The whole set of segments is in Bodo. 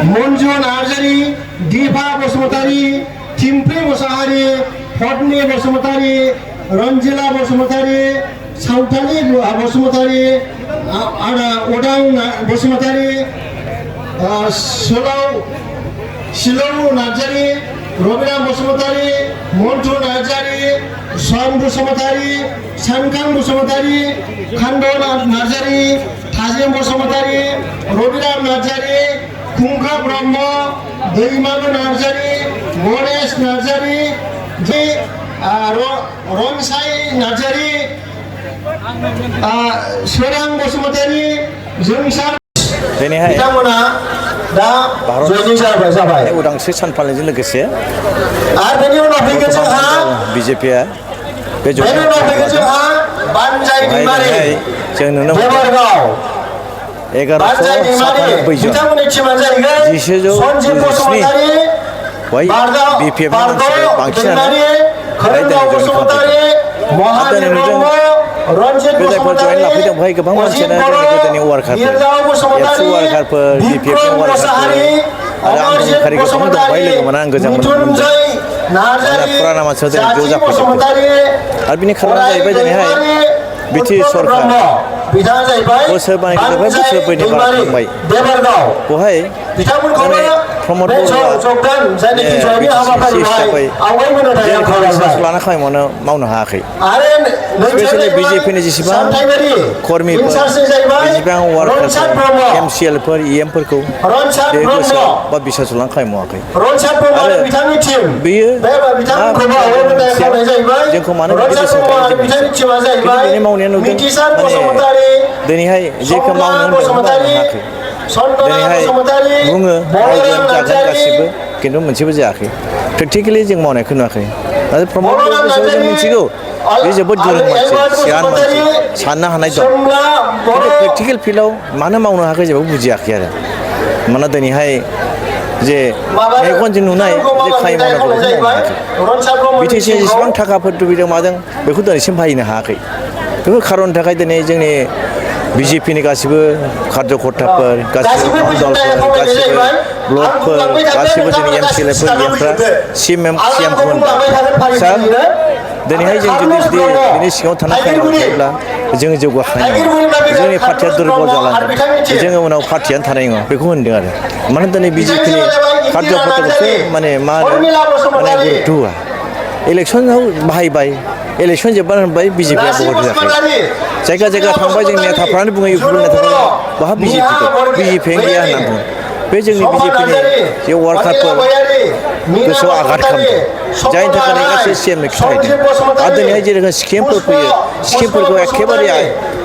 मन्जु नार्जारी दिफा बसुमतारी थिम्फु मुसाहारी फदनि बसुमतारी रन्जिला बसुमतारी सावथाली बसुमतारी उदां बसुमतारी सिलौ नार्जारी रबिना बसुमतारी मन्टु नार्जारी सम बसुमतारी सानखां बसुमतारी खान्द नार्जारी थाजिम बसुमतारी रबिराम नार्जारी खुंखा ब्रह्म दैमालु नार्जारी गणेश नार्जारी रनसाई नार्जारी सोरां बसुमतारी जोंसार बिथांमोना दा जयनिं जाबाय उदांस्रि सान फालिनायजों लोगोसे आरो बेनि उनाव फैगोन जोंहा बिजेपिआ बे बेनि उनाव फैगोन जोंहा बानजाय दैमारि जों नुनो मोनो देबरगाव 1197 जन बिथांमोननि टिमा जाहैबाय 1797 बिपिएफ मानसिफोर बांसिनानो खोरोमदाव बसुमतारी महादेव ब्रह्म रन्जित बसुमतारी लाफैदों बेवहाय गोबां मानसियानो जोंनि गोदोनि वारकारफोर एबसु वारकारफोर बिपिएफनि वारकारफोर आरो आन्दोलनकारि गोबां दं बेवहाय लोगो मोना आं गोजां मोनदों फुराना मानसिया जों ज' जाफैदों आरो बिनि खारना जाहैबाय दिनैहाय बिटि सरकार बोसोर बानायजोब्बाय बोसोर बैनि बारा थांबाय बेवहाय माने प्रमद बर'आ लाना खामानि मावनो हायाखै स्पेसियेलि बिजेपिनि जेसेबां कर्मिफोर जेसेबां वार्कारफोर एमसिएलफोर इएमफोरखौ बे गोसोआव बा बिसासाव लाना खामानि मावाखै आरो बेयो जोंखौ मानो बिदि बेसेन बिनि मावनाया नुदों माने दिनैहाय जेखौ मावनो होनदों मावनो हायाखै दिनैहाय बुङो मावगोन जागोन गासिबो खिन्थु मोनसेबो जायाखै प्रेक्टिकेलि जों मावनायखौ नुवाखै नाथाय प्रमद बर'नि सायाव जों मिथिगौ बे जोबोद गोरों मानसि सियान मानसि साननो हानाय दं खिन्थु प्रेक्टिकेल फिल्डआव मानो मावनो हायाखै जेबो बुजियाखै आरो मानोना दिनैहाय जे मेगनजों नुनाय जे खामानि मावनांगौ बेखौ मावनो हायाखै बिटिसिआव जेसेबां थाखाफोर दुबिदों मादों बेखौ दिनैसिम बाहायनो हायाखै बेफोर खारननि थाखाय दिनै जोंनि बिजेपिनि गासिबो कार्यकर्ताफोर गासिबो दलफोर गासिबो ब्लकफोर गासिबो जोंनि एमसिएलएफोर इएमफ्रा सिएमखौ होनबाय सार दिनैहाय जों जुदि बिनि सिङाव थानाय खामानि थायोब्ला जोङो जौगाखांनाय नङा जोंनि पार्टिया दुरबल जालांगोन जोङो उनाव पार्टियानो थानाय नङा बेखौ होनदों आरो मानो दिनै बिजेपिनि कार्यकर्ताखौसो माने मा होनो माने गुरुत्व होआ इलेक्सनाव बाहायबाय इलेक्सन जोब्बानो होनबाय बिजेपिया भट होआखै जायगा जायगा थांबाय जों नेताफ्रानो बुङो इउपिपिएल नेताफ्रा बहा बिजेपि दं बिजेपिआनो गैया होनना बुङो बे जोंनि बिजेपिनि जे वार्कारफोर गोसोआव आघात खालामदों जायनि थाखाय गासै सिएमनो खिथायदों आरो दिनैहाय जेरोखोम स्किमफोर फैयो स्किमफोरखौ एखेबारे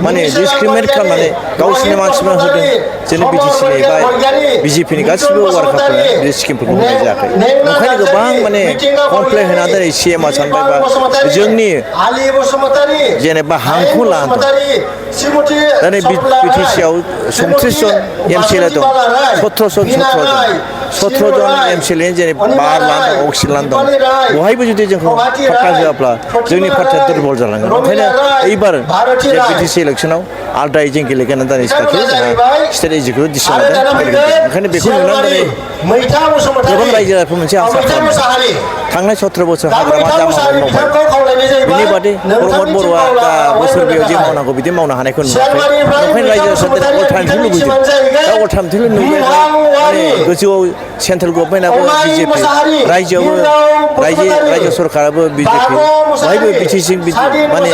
माने डिसक्रिमिनेट खालामनानै गावसोरनि मानसिफोरा होदों जोंनि बिटिसिनि बा बिजेपिनि गासिबो वार्कारफोरा बे स्किमफोरखौ होनाय जायाखै ओंखायनो गोबां माने कमप्लेन होनानै दिनै सिएमआ सानबाय बा जोंनि जेनेबा हांखौ लानो दं दिनै बिटिसिआव 37 जन एमसिएलए दं 17 जन एमसिएलए जेरै बार लान दं अक्सिजेन दं बहायबो जुदि जोंखौ फाक्का होआब्ला जोंनि पार्टिया दुरबल जालांगोन ओंखायनो एबार जे बिटिसि इलेक्सनाव आलदायै जों गेलेगोन दानि सिखाखौ जोंहा स्टेट एजिकेटिभ डिसिसन लादों ओंखायनो बेखौ नुनानै दिनै गोबां रायजो राजाफोर मोनसे आसा खालामो थांनाय 17 बोसोर हाग्रामा जामावनानै मावबाय बिनि बादै प्रमद बर'आ दा बोसोरब्रैयाव जे मावनांगौ बिदि मावनो हानायखौ नुवाखै ओंखायनो रायजो राजाफोरा अल्टारनेटिभ लुबैदों दा अल्टारनेटिभ लुबैनाय माने गोजौआव सेन्ट्रेल गभर्नमेन्टआबो बिजेपि रायजोआवबो रायजो सरकाराबो बिजेपि बहायबो बिटिसि माने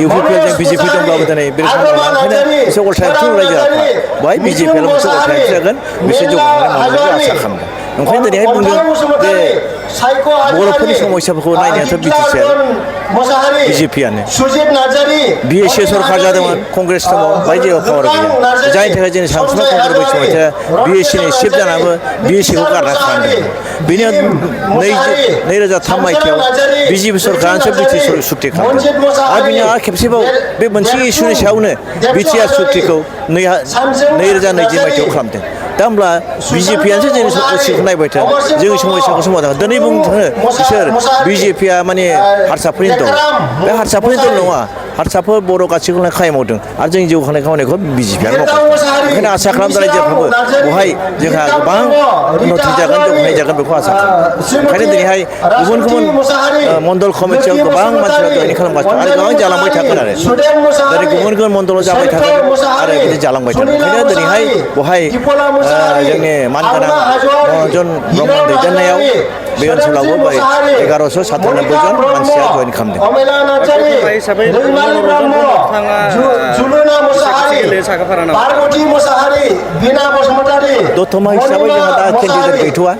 इउपिपिएलजों बिजेपि दंब्लाबो दिनै बे रोखोम ओंखायनो एसे अल्टारनेटिभ रायजो राजाफ्रा बहाय बिजेपिआल' मोनसे अल्टारनेटिभ जागोन बिसोर जौगाखांनाय मावनायखौ आसा खालामदों ओंखायनो दिनैहाय बुंदों जे बर'फोरनि समस्याफोरखौ नायनायाथ' बिटिसिआ बिजेपिआनो बिएसए सरकार जादोंमोन कंग्रेस समाव बाहाय जेबो पावार गैया जायनि थाखाय जोंनि सानसुमा कंग्रेस बै समाव बिएसएनि चिफ जानाबो बिएसएखौ गारना खालामदों बेनि 2003 मायथाइयाव बिजेपि सरकारासो बिटिसि सुक्ति खालामदों आरो बिनि आरो खेबसेबाव बे मोनसे इस्युनि सायावनो बिटिआर सुक्तिखौ 2020 मायथाइयाव खालामदों दा होमब्ला बिजेपिआनोसो जोंनि समस्याखौ नायबाय था जोंनि समस्याखौ समाधान दिनै बुंनो थाङो बिसोर बिजेपिआ माने हारसाफोरनि दं बे हारसाफोरनि दल नङा हारसाफोर बर' गासैखौनो खामानि मावदों आरो जोंनि जौगाखांनाय खामानिखौ बिजेपिआनो मावदों ओंखायनो आसा खालामदों रायजोफ्राबो बहाय जोंहा गोबां उन्नति जागोन जौगानाय जागोन बेखौ आसा खालामो ओंखायनो दिनैहाय गुबुन गुबुन मण्डल कमिटियाव गोबां मानसिफ्रा जयनिं खालामगासिनो आरो गोबां जालांबाय थागोन आरो दिनै गुबुन गुबुन मण्डलाव जाबाय थागोन आरो बिदि जालांबाय थागोन ओंखायनो दिनैहाय बहाय जोंनि मानगोनां महाजन ब्रह्म दैदेननायाव बे ओनसोलावबो 1197 जन मानसिया जयेन खालामदों दतमा हिसाबै जोंहा दा केन्डिडेट गैथ'वा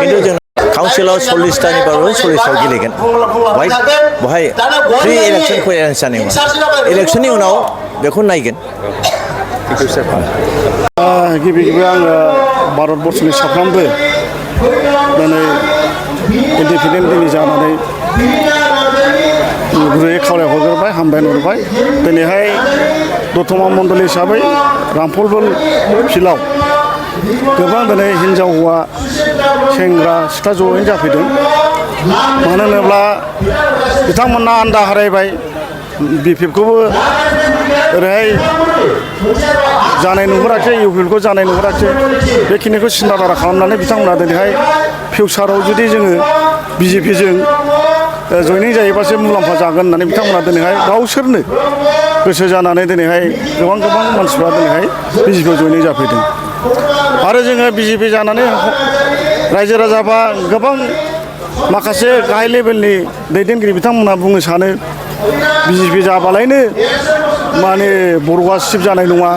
खिन्थु जों काउन्सिलाव 40टानि बारो 40आव गेलेगोन बहाय फ्रि इलेक्सनखौ एरेन्ज जानाय नङा इलेक्सननि उनाव बेखौ नायगोन गिबि गिबि आङो भारतबर्षनि साफ्रोमबो दिनै इन्डिपेन्डेन्ट दिनै जानानै गुरैयै खावलायहरग्रोबाय हामबायहरबाय दिनैहाय दतमा मण्डल हिसाबै रामफलबल फिल्डआव गोबां दिनै हिन्जाव हौवा सेंग्रा सिख्ला जयैनो जाफैदों मानो होनोब्ला बिथांमोना आन्दा हारायबाय बिपिएफखौबो ओरैहाय जानाय नुहुराखै इउपिएफखौ जानाय नुहुराखै बेखिनिखौ सिन्था धारा खालामनानै बिथांमोना दिनैहाय फिउचाराव जुदि जोङो बिजेपिजों जयनिं जायोबासो मुलाम्फा जागोन होननानै बिथांमोना दिनैहाय गावसोरनो गोसो जानानै दिनैहाय गोबां मानसिफ्रा दिनैहाय बिजेपिआव जयनिं जाफैदों आरो जोङो बिजेपि जानानै रायजो राजाफ्रा गोबां माखासे गाहाय लेभेलनि दैदेनगिरि बिथांमोना बुंनो सानो बिजेपि जाबालायनो माने बर'आ सिब जानाय नङा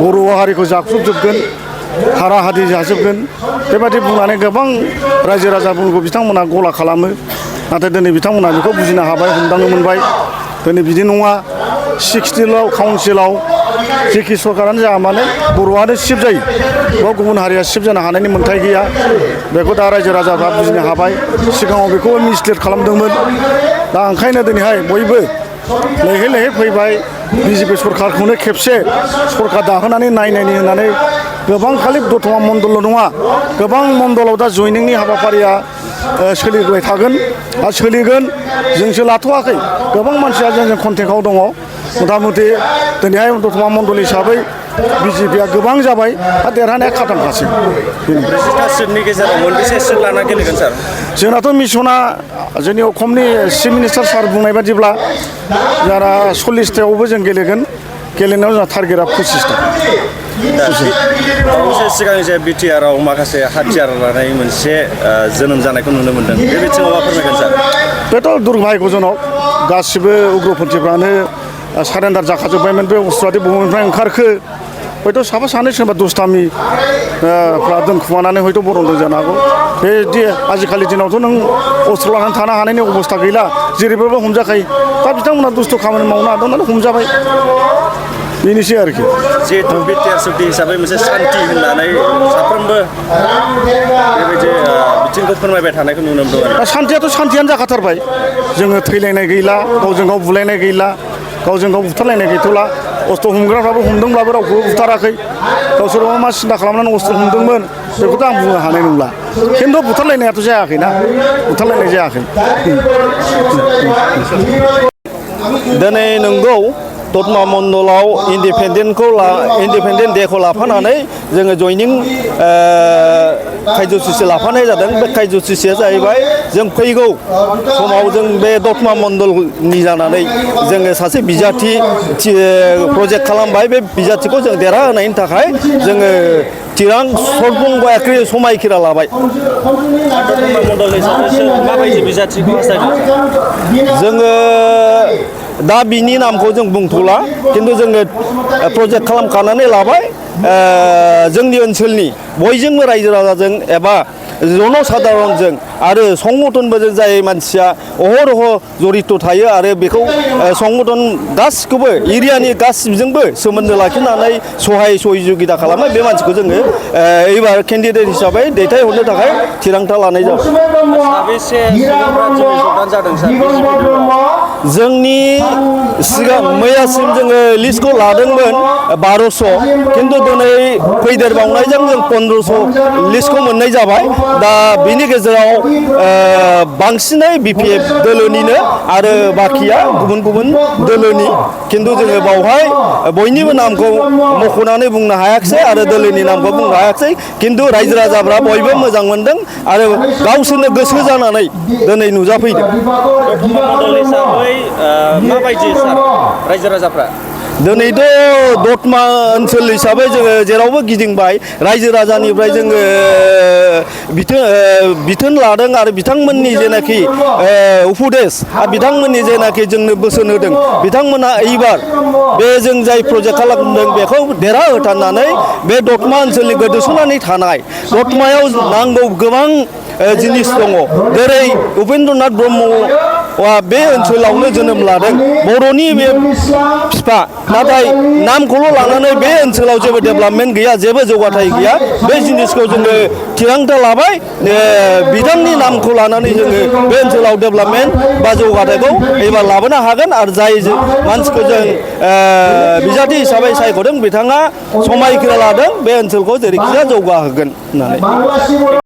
बर' हारिखौ जाख्रुबजोबगोन हारा हादि जाजोबगोन बेबादि बुंनानै गोबां रायजो राजाफोरखौ बिथांमोना गला खालामो नाथाय दिनै बिथांमोना बेखौ बुजिनो हाबाय हमदांनो मोनबाय दिनै बिदि नङा 60 काउन्सिलाव जेखि सरकारानो जाया मानो बर'आनो सिब जायो बेयाव गुबुन हारिया सिब जानो हानायनि मोन्थाय गैया बेखौ दा रायजो राजाफ्रा बुजिनो हाबाय सिगाङाव बेखौ मिसलिड खालामदोंमोन दा ओंखायनो दिनैहाय बयबो लैहोर लैहोर फैबाय बिजेपि सरकारखौनो खेबसे सरकार दाहोनानै नायनायनि होननानै गोबां खालि दतमा मण्डलल' नङा गोबां मण्डलाव दा जयनिंनि हाबाफारिया सोलिबाय थागोन आरो सोलिगोन जोंसो लाथ'वाखै गोबां मानसिया जोंजों कन्टेक्टआव दङ मथा मथि दिनैहाय दतमा मण्डल हिसाबै बिजेपिआ गोबां जाबाय आरो देरहानाया खाथामखासै सिटनि गेजेराव मोनबेसे सिट लाना गेलेगोन सार जोंनाथ' मिसना जोंनि असमनि चिफ मिनिस्टार सार बुंनाय बादिब्ला जोंहा 40थायावबो जों गेलेगोन गेलेनायाव जोंहा टारगेटआ 25टा बावैसो सिगां जे बिटिआरआव माखासे हाथियार लानाय मोनसे जोनोम जानायखौ नुनो मोन्दों बे बिथिङाव मा फोरमायगोन सार बेथ' दुर्भाग्यजनक गासिबो उग्रपन्थिफ्रानो सारेन्डार जाखाजोब्बायमोन बे अस्त्रआदि बबेनिफ्राय ओंखारखो हयथ' साफा सानै सोरबा दुस्तामि दोनखुमानानै हयथ' बरनदों जानो हागौ बेदि आजिखालि दिनावथ' नों अस्त्र लानानै थानो हानायनि अबस्था गैला जेरैबाबो हमजाखायो दा बिथांमोना दुस्थ' खामानि मावनो हादों नालाय हमजाबाय बेनोसै आरोखि जिहेतु बिटिआर सुक्ति हिसाबै मोनसे सान्थि होननानै साफ्रोमबो बेबायदि बिथिंखौ फोरमायबाय थानायखौ नुनो मोनदों दा सान्थियाथ' सान्थियानो जाखाथारबाय जोङो थैलायनाय गैला गावजों गाव बुलायनाय गैला गावजों गाव बुथारलायनाय गैथ'ला अस्त्र हमग्राफ्राबो हमदोंब्लाबो रावखौबो बुथाराखै गावसोर मा सिन्था खालामनानै अस्त्र हमदोंमोन बेखौथ' आं बुंनो हानाय नंला खिन्थु बुथारलायनायाथ' जायाखैना बुथारलायनाय जायाखै दिनै नंगौ दतमा मण्डलाव इन्डिपेन्डेन्ट डेखौ लाफानानै जोङो जयनिं खायज'सुचि लाफानाय जादों बे खायज'सुचिया जाहैबाय जों फैगौ समाव जों बे दतमा मण्डलनि जानानै जोङो सासे बिजाथि प्रजेक्ट खालामबाय बे बिजाथिखौ जों देरहाहोनायनि थाखाय जोङो चिरां सरबुं गयाख्रि समायखिरा लाबाय दतमा मण्डल हिसाबै माबायदि बिजाथिखौ हास्थायदों जोङो दा बिनि नामखौ जों बुंथ'ला खिन्थु जोङो प्रजेक्ट खालामखानानै लाबाय जोंनि ओनसोलनि बयजोंबो रायजो राजाजों एबा जनसाधारनजों आरो संगठनफोरजों जाय मानसिया अहरह जरित थायो आरो बेखौ संगठन गासिखौबो एरियानि गासिबजोंबो सोमोन्दो लाखिनानै सहाय सहजुगिता खालामो बे मानसिखौ जोङो एबार केन्डिडेट हिसाबै दैथायहरनो थाखाय थिरांथा लानाय जाबाय साबेसे सुबुंफ्रा दिनै जगदान जादों सार जोंनि सिगां मैयासिम जोङो लिस्टखौ लादोंमोन 1200 खिन्थु दिनै फैदेरबावनायजों जों 1500 लिस्टखौ मोननाय जाबाय दा बिनि गेजेराव बांसिनै BPF दोलोनिनो आरो बाखिया गुबुन गुबुन दोलोनि खिन्थु जोङो बावहाय बयनिबो नामखौ मख'नानै बुंनो हायाखिसै आरो दोलोनि नामखौ बुंनो हायाखिसै खिन्थु रायजो राजाफ्रा बयबो मोजां मोनदों आरो गावसोरनो गोसो जानानै दिनै नुजाफैदों। दतमा मण्डल हिसाबै माबायदि सार रायजो राजाफ्रा दिनैथ' दतमा ओनसोल हिसाबै जोङो जेरावबो गिदिंबाय रायजो राजानिफ्राय जोङो बिथोन लादों आरो बिथांमोननि जेनाखि उपदेश बिथांमोननि जेनाखि जोंनो बोसोन होदों बिथांमोना एबार बे जों जाय प्रजेक्ट खालामदों बेखौ देरहा होथारनानै बे दतमा ओनसोलनि गोदोसोनानै थानाय दतमायाव नांगौ गोबां जिनिस दङ जेरै उपेन्द्रनाथ ब्रह्मआ बे ओनसोलावनो जोनोम लादों बर'नि बे बिफा नाथाय नामखौल' लानानै बे ओनसोलाव जेबो डेभेलपमेन्ट गैया जेबो जौगाथाय गैया बे जिनिसखौ जोङो थिरांथा लाबाय बिथांनि नामखौ लानानै जोङो बे ओनसोलाव डेभेलपमेन्ट बा जौगाथायखौ एबार लाबोनो हागोन आरो जाय मानसिखौ जों बिजाथि हिसाबै सायख'दों बिथाङा समायखिरा लादों बे ओनसोलखौ जेरैखिजाया जौगाहोगोन होननानै।